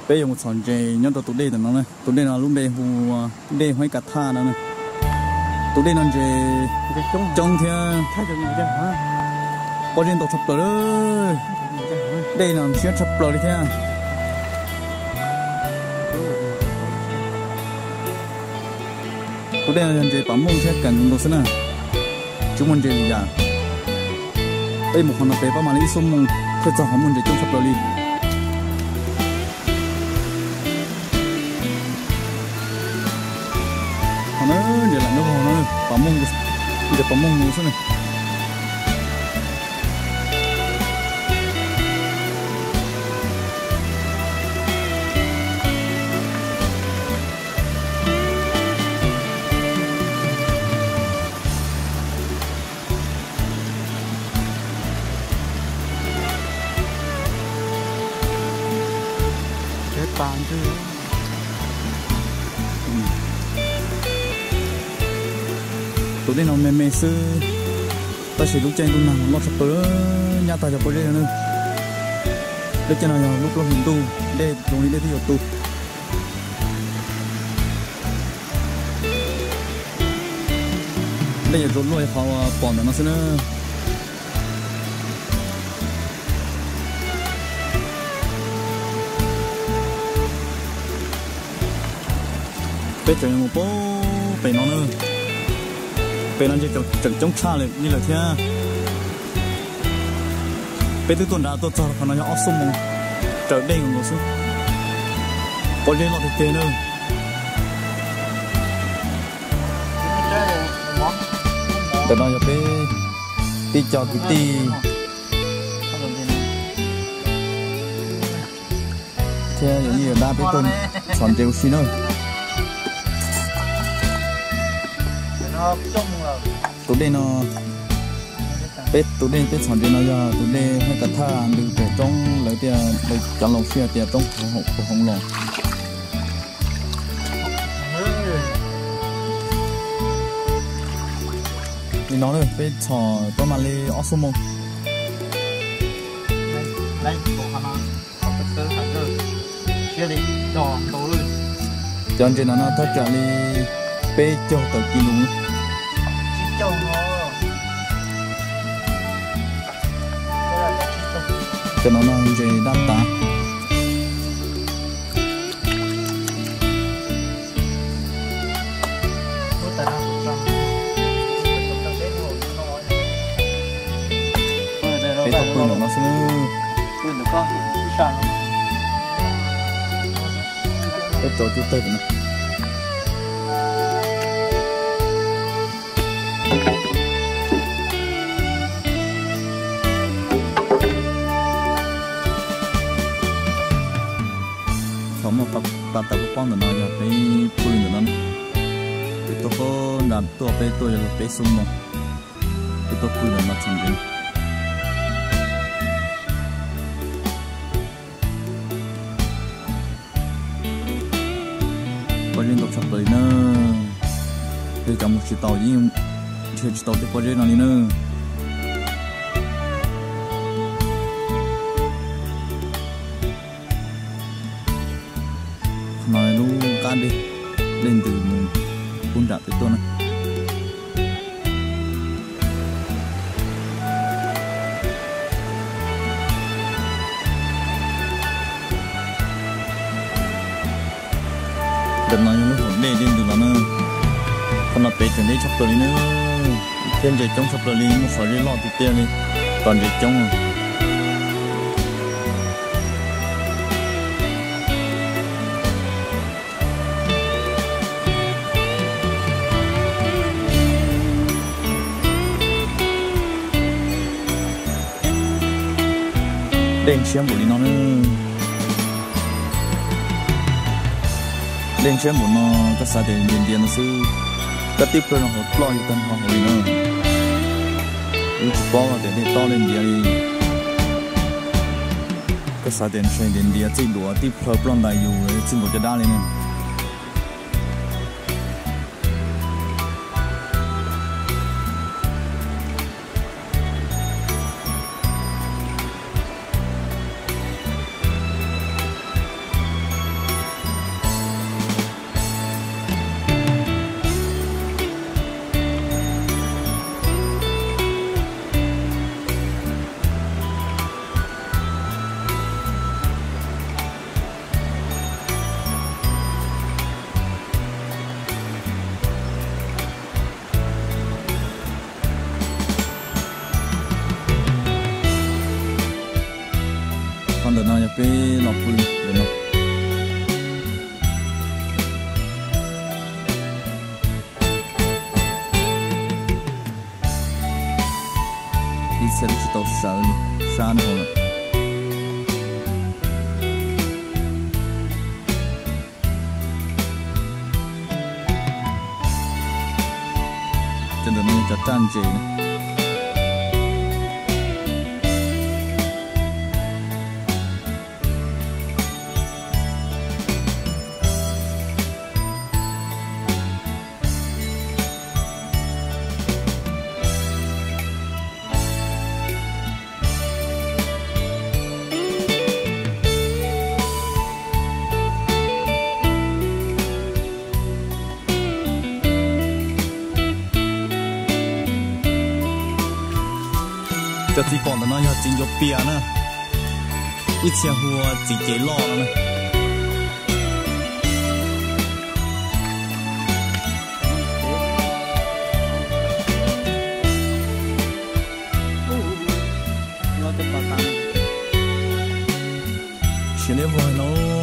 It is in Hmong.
Peb yuav mus txhom ntses nyob rau tus dej ntawm no na. Tus dej no lub npe hu ua dej Huaib Kav Thaj no na. Tus dej no ntses coob thiab pob zeb ntau tshaj plaws li. Dej no siab tshaj plaws li thiab. Tus dej no yog ntses pam mooj thiab kam ntug ntau xwb na, tsis muaj ntses lwm yam. Peb mus qhov no peb pab mam li ib xuab moos thiaj txog qhov muaj ntses coob tshaj plaws li. Qhov no ntses lam nyob qhov no, pam mooj, ntses pam mooj mus xwb na. Tus dej no me me xwb, tab sis lub caij ntuj nag loj tshaj plaws, nyab tag cov pob zeb na. Lub caij no yog lub plaub hlis ntuj, dej zoo li dej twb yuav tu. Dej yuav rua luaj qhov pom ntawm no xwb na. Peb tseem mus pem no na. Pem no ntses tseem coob tshaj li lawm thiab. Peb twb tuaj nrad tuaj txog qhov no yog ob xuab moos raws dej nkaus xwb. Pob zeb loj tiag tiag na. Ntawm no yog peb tib co kwv tij thiab yawm yij yawm dab peb tuaj txhom ntses ua si na. Tus dej no, peb tus dej peb txhom ntses no yog tus dej Huaib Kav Thaj ntws pem roob, lawv tias, lawv cov laus sij hawm tias roob Phuv Hoov los. Li no peb txhom tau mam li ob xuab moos. Cov ntses no no thaj tsam li peb caug tawm kis lus. Cov no no ntses daj tav. Peb tuaj pw ntawm no xwb. Peb rau cub tawg no. Thaum muaj pab tawm pob pob ntawm no yog peb pw ntawm no. Peb tuaj qab nram tuaj, peb tuaj yog peb xuab moos. Peb tuaj pw ntawm no txog ntawd. Pob zeb ntau tshaj plaws li na. Peb cov mus tsis tau yeej nrhiav tsis tau tej pob zeb no li na. Qhov no lub qab dej, dej ntws mus pub nram pem tuaj na. Ntawm no yog lub hauv dej, dej ntws los na. Qhov no pem tseem deb tshaj plaws li na, thiab ntses coob tshaj plaws li, muaj qhov zeb loj tiag tiag li, tos ntses coob. Dej ntshiab npaum li no na. Dej ntshiab npaum no koj xav tias ntiav ntiav no xwb, koj tib plhaw rau hauv ploj yog tag nrho hauv li na. Wb tsis paub tias dej tob dej ntiav li. Koj xav tias ntshe ntiav ntiav txij duav tib plhaw ploj ntais yus txij nkaus caj dab li na. Taj ntses na. Cov txiv pom ntawm no yog txiv ncuav pias na, ib txhia hu ua txiv cev loj no na. Siav liab vog no.